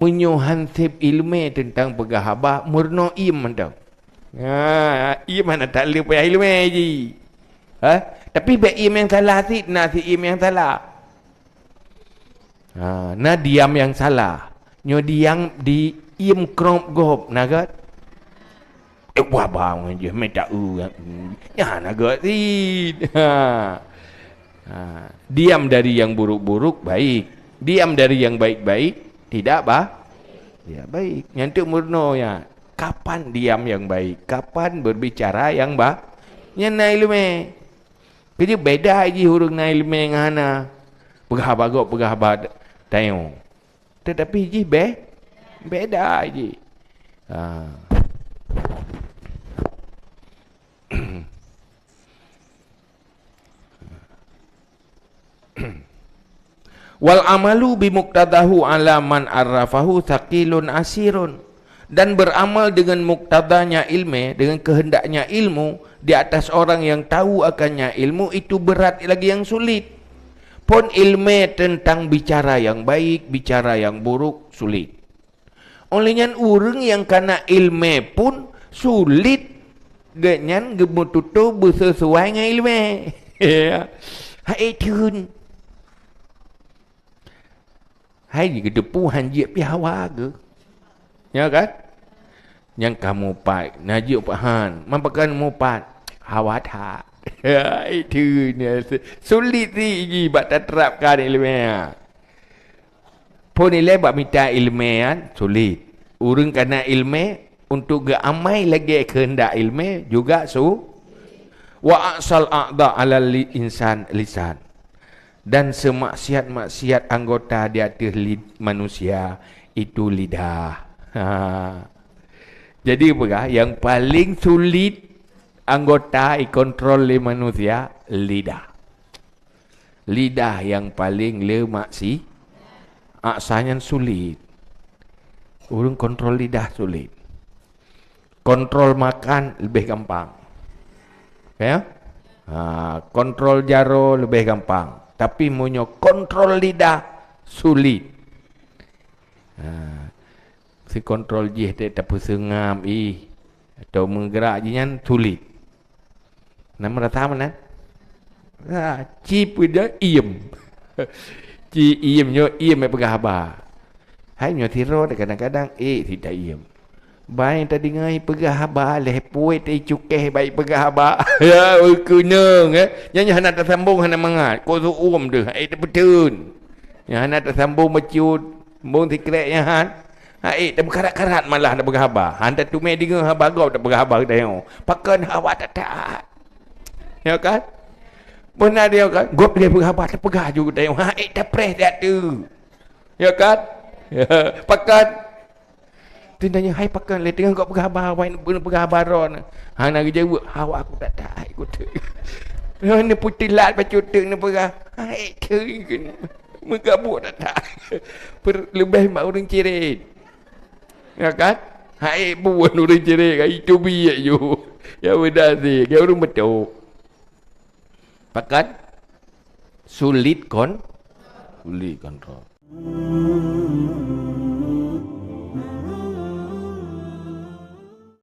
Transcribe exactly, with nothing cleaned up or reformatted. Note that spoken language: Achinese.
Meunyoe han seb iéleumé teuntang peugah haba, meurunoe iem mantong. Ha, iem hana that le payah iéleumé jih. Ha? Tapi bék iem nyang salah cit, na si iem nyang salah. Ha, na diam nyang salah. Nyoe diam di iem krop gob, na gét? Eh, wah, bang, je, mita u, ya. Nyan agak cit. Ha. Ha. Diam dari yang buruk-buruk, baik. Diam dari yang baik-baik, tidak ba-, tidak baik. Nyan tu meurunoe, ya. Kapan diam yang baik? Kapan berbicara yang ba-, nyan na iéleumé. Keujeuet beda jih ureuëng na iéleumé ngon hana. Peugah haba gob, peugah haba tanyoe. Tetapi jih be-, beda jih. Ha. Wal amalu bi muqtadahu ala man arafahu tsaqilun asirun. Dan beramal dengan muktadanya ilmu, dengan kehendaknya ilmu, di atas orang yang tahu akannya ilmu, itu berat lagi yang sulit. Phon iéleumé teuntang bicara nyang baik, bicara nyang buruk, sulit. Óh lheueh nyan, ureuëng nyang kana iéleumé pun sulit geuhnyan geumeututoe beuseusuai ngon iéleumé. Ya. Hai theun. Hai jih geuteupeue han jeuet pih hawa geuh. Ya kan? Nyang ka mupat, na jeuet pih han. Man pakon mupat? Hawa that. Hai theun, ya. Sulit jih bak taterapkan iéleumé. Phon ilée bak mita iéleumé nyan sulit. Ureuëng kana iéleumé untuk geuamai lagée keuheundak iéleumé juga su-, wa a'sal a'dha 'alal li-, insan lisan. Dan semaksiat-maksiat anggota di ateueh lid-, manusia itu lidah. Ha. Jadi peugah, yang paling sulit anggota ikontrol lé manusia, lidah. Lidah nyang paleng le maksi-, asa nyan sulit. Ureuëng kontrol lidah sulit. Kontrol makan leubeh gampang. Ya? Ha, kontrol jaroe leubeh gampang. Tapi meunyoe kontrol lidah sulit. Ha, si kontrol jih dek tapeuseungam ih atau meugerak jih nyan sulit. Na meurasa meunan? Ha, ci peue iem. Ci iem nyoe iem peugah haba. Hai nyoe sidroe kadang-kadang ék sit iem. Bai tadeungoe peugah haba lheueh puet teucukeh bai peugah haba. Ya, keunong, eh. Nyan hana tasambong hana mangat. Kok seuuem deuh, ék tapeuteun. Nyang hana tasambong bacut, sambong sikrek nyan han. Ha ék, tameukarat-karat malah tapeugah haba. Han tateumé deungoe haba gob tapeugah haba geutanyoe. Pakon hawa that-that. Ya kan? Beuna dia kan? Gob lé peugah haba tapeugah ju geutanyoe. Ha ék, tapreh that tu. Ya kan? Ya, pakon? Teuntanya hai pakon lé teungoh gob peugah haba, wai peugah haba droe. Hana geujaweueb, hawa ku that-that, hai ku teuk. Neupeutelat bacut teuk neupeugah. Hai teuk. Meugabuk that-that. Per-, leubeh mak ureuëng cirét. Ya kan? Hai buet ureuëng cirét, itu biet ju. Ya beda sih, dia ureuëng beutôi. Pakon? Sulit kon-, sulit kontrol.